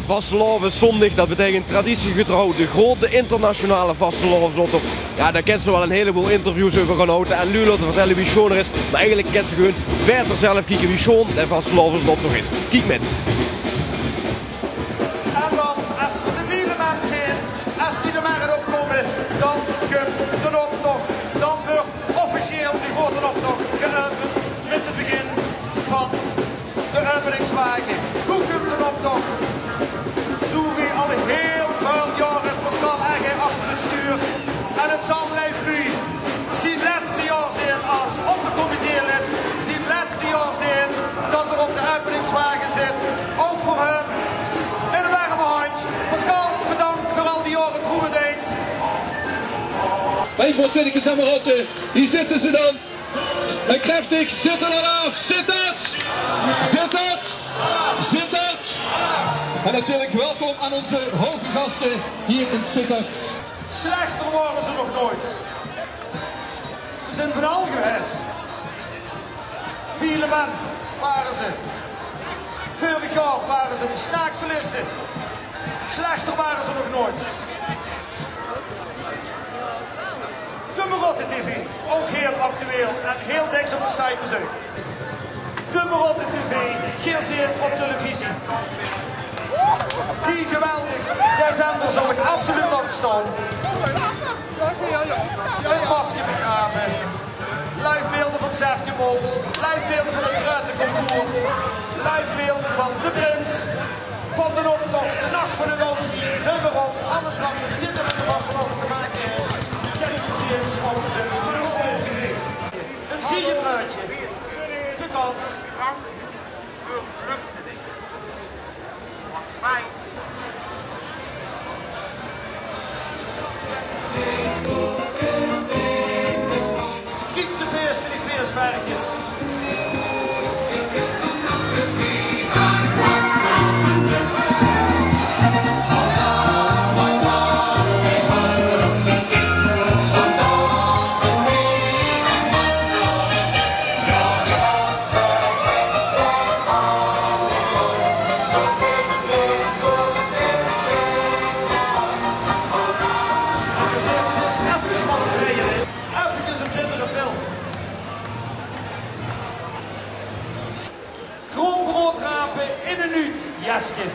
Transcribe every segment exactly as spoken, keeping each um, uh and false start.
Vastelaoveszóndig, dat beteikent traditiegetrouw de grote internationale vastelaovesoptoch. Jao, dao kèns se waal 'n hieleboel interviews euver gaon haoje en luuj laote vertèlle wie sjoon 'r is, mer eigelik kèns se gewoen baeter zelf kieke wie sjoon de vastelaovesoptoch is. Kiek mit. En dan, es v'r de Mielemen zeen, es die de Merret opkómme, dan kump d'n optoch. Dan weurt officieel de groeten optoch geäöpend mit 't begin van de openingswage. Wie kump d'n optoch? Zoe wie al hiel väöl jaore Pascal Egge achter 't stuur. En 't zal, leef luuj, zien lètste jaor zeen es optochcomiteelid, zien lètste jaor zeen dat 'r op de openingswage zit. Ouch veur häöm 'n werm henj. Pascal, bedank veur al die jaore trouwe deens. Mien vriendjes en kameraoje, hie zitte ze dan. En krachtig, zitte d'raaf, zitte! Zitte! Zitte! En natuurlik welkom aan ózze hoge gaste hie in Zitterd. Slechter wore ze nog noeats. Ze zeen van al gewaes. Mielemen wore ze. Veurig jaor wore ze de Snaakkulisse. Slechter wore ze nog noeats. De Marotte T V, ouch hiel actueel en hiel dèks op de site bezeuk. De Marotte T V, geer zeet op televisie. Die geweldige zender zów ich absoluut laote staon. 't Masker begrave. Livebeelde van Sefke Mols. Livebeelde van 't Truiteconcours. Livebeelde van de prins. Van d'n optoch, de nach van 't Oud Wief, neum mer op. Alles wat mit Zitterd en de vastelaovend te make haet, kènt geer zeen op de Marotte T V. 'n Ziedebruudje. De kans. Kiek ze feeste, die feesverkes. Efkes 'n bittere pil. Krombroodrape in 'n nuuj jeske.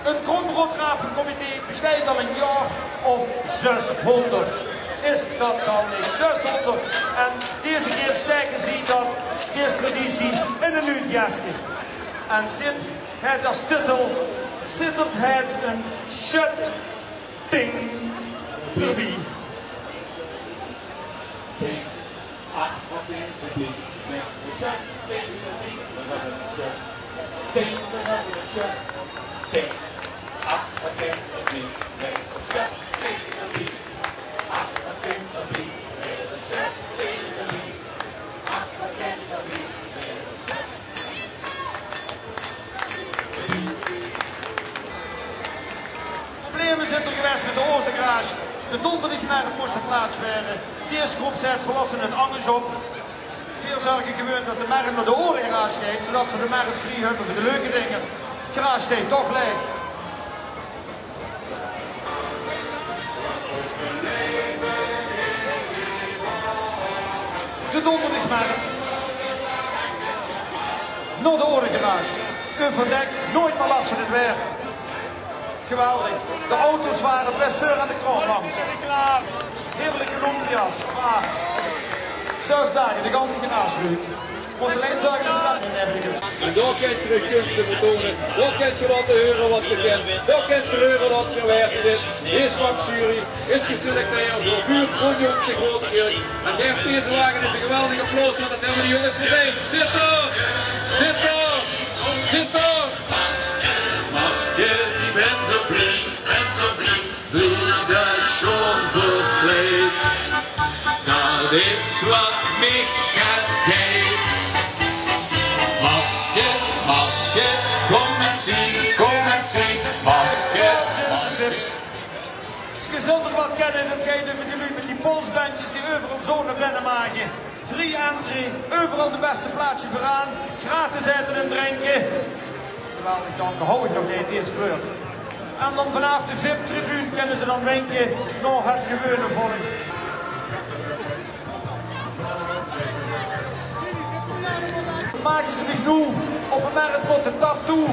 't Krombroodrapecomité besteit al e jaor of zeshóngerd. Is dat dan neet zeshóngerd? En deze kier sjtaeke zie dat, dees traditie, in 'n nuuj jeske. En dit haet es titel: Zitterd haet 'n sjötting d'rbie. Probleme zeen d'r gewaes mit de Oordegarage. De Dónderdigmerret mós verplaats waere. Dees groep zaet: v'r losse 't angers op. Veer zörge gewoen dat de merret nao de Oordegarage geit, zodat v'r de merret vrie höbbe veur de leuke dinger. Garage steit toch laeg. De Dónderdigmerret nao de Oordegarage. Euver dèk, noeats mie las van 't waer. Geweldig. De auto's vare bès veur aan de kraom langs. Heerlike lumpia's. Ah. Zös daag, de ganse garage leuk. Mós allein zörge dat ze dat neet höbbe. En dao kènt geer eur kunste vertoene. Dao kènt geer laote heure wat geer kènt. Dao kènt geer heure wat geer waerd zeet. Is van jury, is geselecteerd door buurt, Bonjong, de grote keuning. En gaef deze wage ins 'n geweldig applaus, want dat höbbe die jónges verdeend. Zitterd! Zitterd! Zitterd! Masker, masker, ich bön zo blie, bön zo blie. Doe de sjoon verkleid, dat is wat mich geit. Masker, masker, kóm en zie, kóm en zie. Masker, masker. Geer zult 't waal kènne, dat geit euver die luuj mit die polsbendjes die euveral zo nao binne mage. Vrie entree, euveral de bèste plaatsje veuraan, gratis aete en drinke. Geweldig danke, hou ich nog neet, dees kleur. En dan vanaaf de vip-tribune kinne ze dan winke nao het gewone volk. Make ze mich noe op 'n merk mótte tattoo.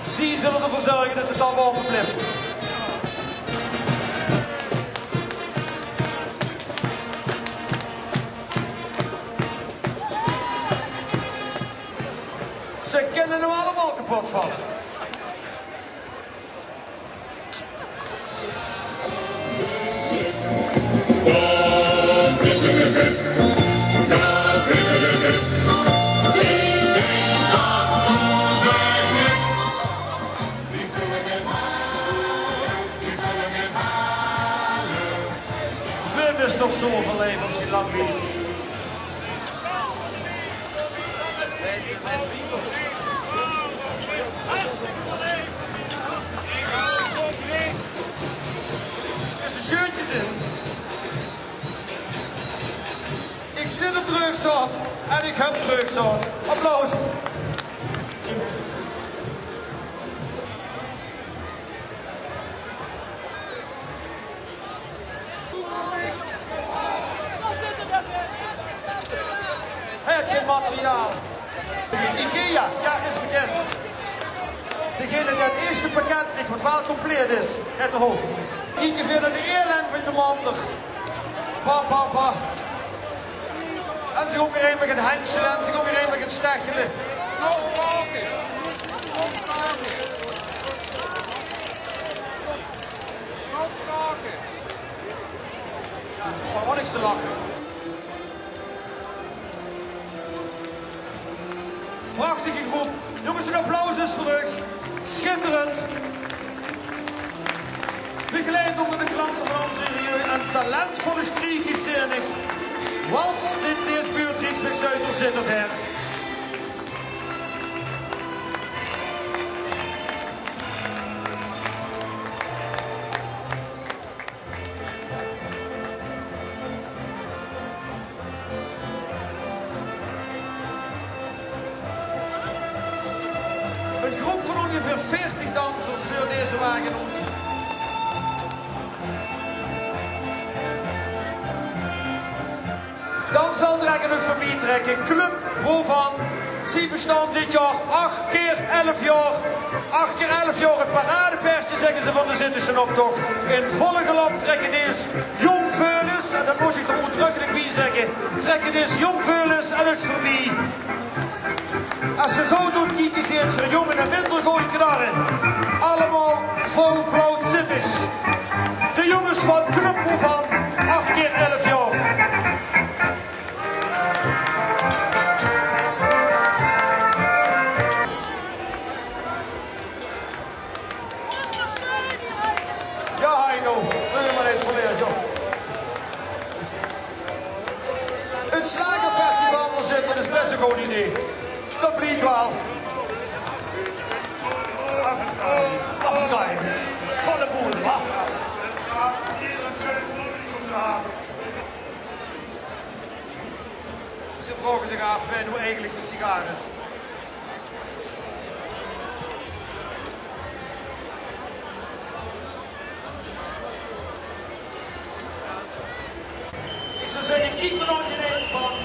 Zie zulle d'rveur zörge det de tap aope blief. Ze kinne 'm allemaol kepot valle. Veer is toch zo verleef op zien lang bezig. Is ein sjeurtje in. Ich zit op dreugzaod en ich höb dreugzaod. Applaus. Het geit materiaal. Ikea, ja, is bekend. Degene dae het eerste pakket krieg, wat waal compleet is, het de hoofdpries. Kieke veer nao de eerlijn van de mander. Pa, pa, pa. En ze góng d'r ein mit het hendsjele en ze góng d'r ein mit het stechele. Ja, gewoon niks te lache. Prachtige groep. Jónges, ein applaus is veur uch. Sjitterend. Begeleid door de klanke van André Rieu en talentvolle striekies, zeen ich. Wals dit dees buurt Rieksweg Zuid doorzit, her. Ein groep van óngeveer veertig dansers veurt deze wage oet. Dan zal d'r ein uch veurbie trèkke. Club Wovan. Zie bestaon dit jaor ach kier elf jaor. Ach kier elf jaor het paradepaerdje, zègke ze, van de Zittesjen optoch. In volle galop trèkke dees jónk veulens, en det mós ich d'r oetdrökkelik bie zègke, trèkke dees jónk veulens en uch veurbie. Es ze good oetkieke, zeen ze jónge en minder gooj knarre. Allemaol volbloods Zittesj. De jónges van Club Wovan, ach kier elf jaor. Ja, Heino, doe mer ins veur leer, joh. Ein slagerfestival d'r zit, det is bès ein good idee. Det bliek waal. Ach, ja, volle boel, wa? Ze vraoge zich aaf wae noe eigelik de sigaar is. Ich zou zègke, kiek d'r nog ein van.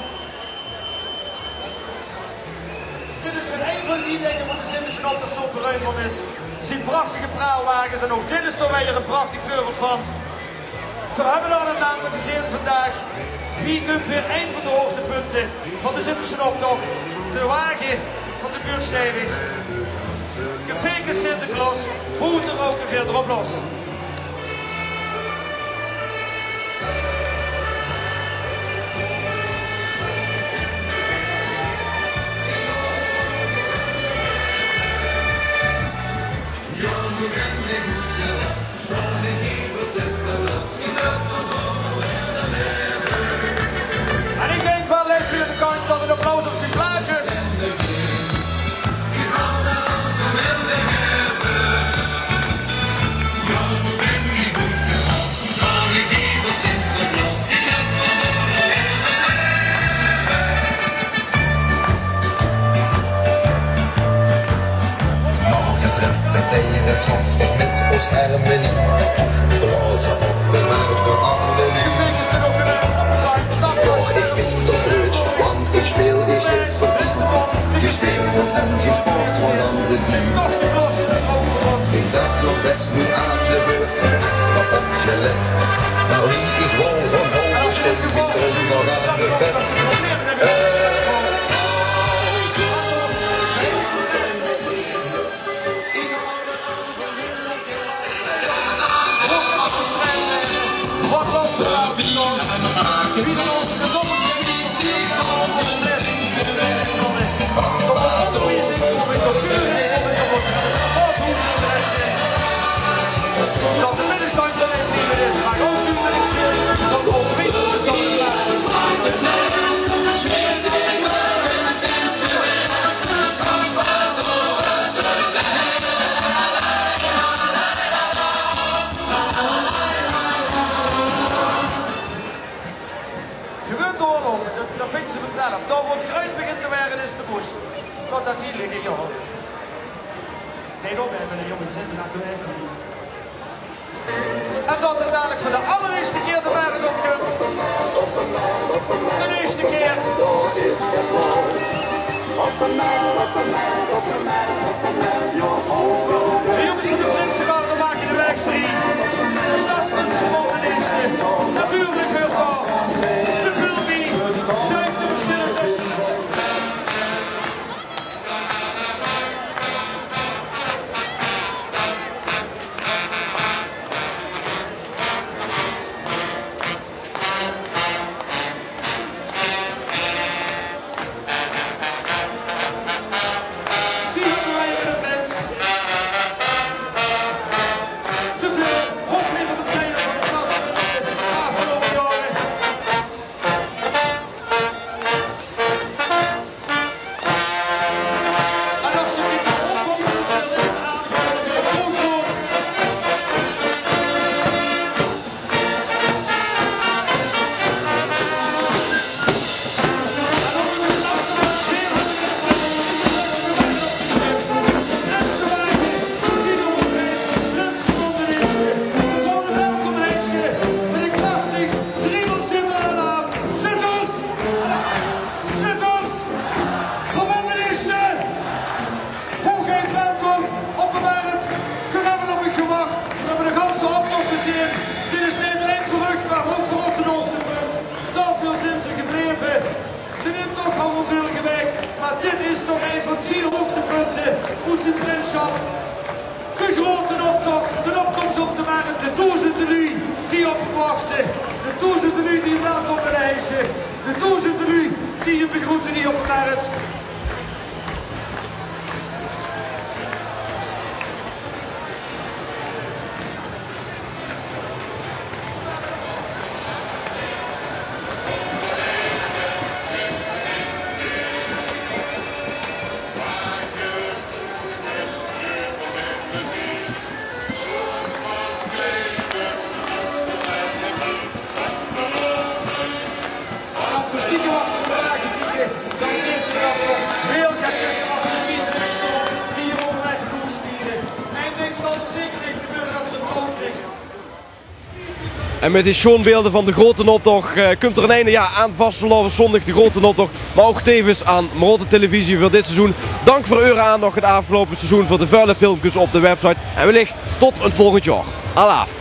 Dit is weer ein van die dinger wo de Zittesjen optoch zo beruump óm is. Zien prachtige praalwages en ouch dit is d'r weer ein prachtig veurbeeld van. Veer höbbe d'r al ein aantal gezeen vandaag. Hie kump weer ein van de hoogtepunte van de Zittesjen optoch. De wage van de buurt Stevig. Café Sinterklaos, boete rouke veer d'r op los. En ich dink waal, leef veur de kantj, det ein applaus op zien glaasjes. Toch de klasse de vrouw verrot. Ich dach, doe bès noe aan de beurt, effe opgelet. Mer wie ich wol gaon halve stond, ich dronk nog aan de vet. Eh, Gewoon doorloupe, det, det vinjs se vanzelf. Dao wo 't gruin begint te waere, is de bos. Tot det hie ligke, jao. Nae, dao waere de jónges in, det doon ich neet. En det d'r dalik veur de allerierste kier de berg op kump. De ierste kier. De jónges van de Prinsegarde make de waeg vrie. De sjtadsprins van de ierste. Natuurlik heurt dao de filmie, zuip de versjillende. Zie höbbe v'r in de prins. De hofleverancier van de sjtadsprins de aafgeloupe jaore. En es ze neet opkómme, dan is de aanval natuurlik zoe groeat. En ouch in de klas van veerhóngerd en de prinse, in de lesse de wage op de prinse. Prinsewage, zie de hoeagheid, prins Raymond d'n Ierste. Van harte welkom heite veur de krachtig driemaol zitende alaaf. Zittert! Zittert! Raymond d'n Ierste! Hoeagheid, welkom op de Merret. Veer höbbe op uch gewach. Veer höbbe de ganse optoch gezeen. Dit is neet allein veur uch, mer ouch veur ós ein hoogtepunt. Daoveur zeen veer gebleve. D'n intoch hawwe veer veurige waek, mer dit is nog ein van zien hoogtepunte oet zien prinssjap. De groeten optoch, d'n opkoms op de Merret, de doezende luuj die op häöm wachte, de doezende luuj die häöm welkom heite, de doezende luuj die häöm begroete hie op de Merret. Es veer sjtiekem achter de wage kieke, dan zeen veer det d'r hiel get is, de appelsien, de sjtop, die hie óngerwaeg roesjmiere. Ein dink zal d'r zeker neet gebeure, det d'r 't koud krieg. En mit die sjoon beelder van de groeten optoch, eh, kump d'r ein einde, jao, aan vastelaoveszóndig de groeten optoch, mer ouch tevens aan Marotte Televisie veur dit seizoen. Dank veur eur aandach 't aafgeloupe seizoen, veur de väöl filmkes op de website. En wellich tot 't volgend jaor. Alaaf!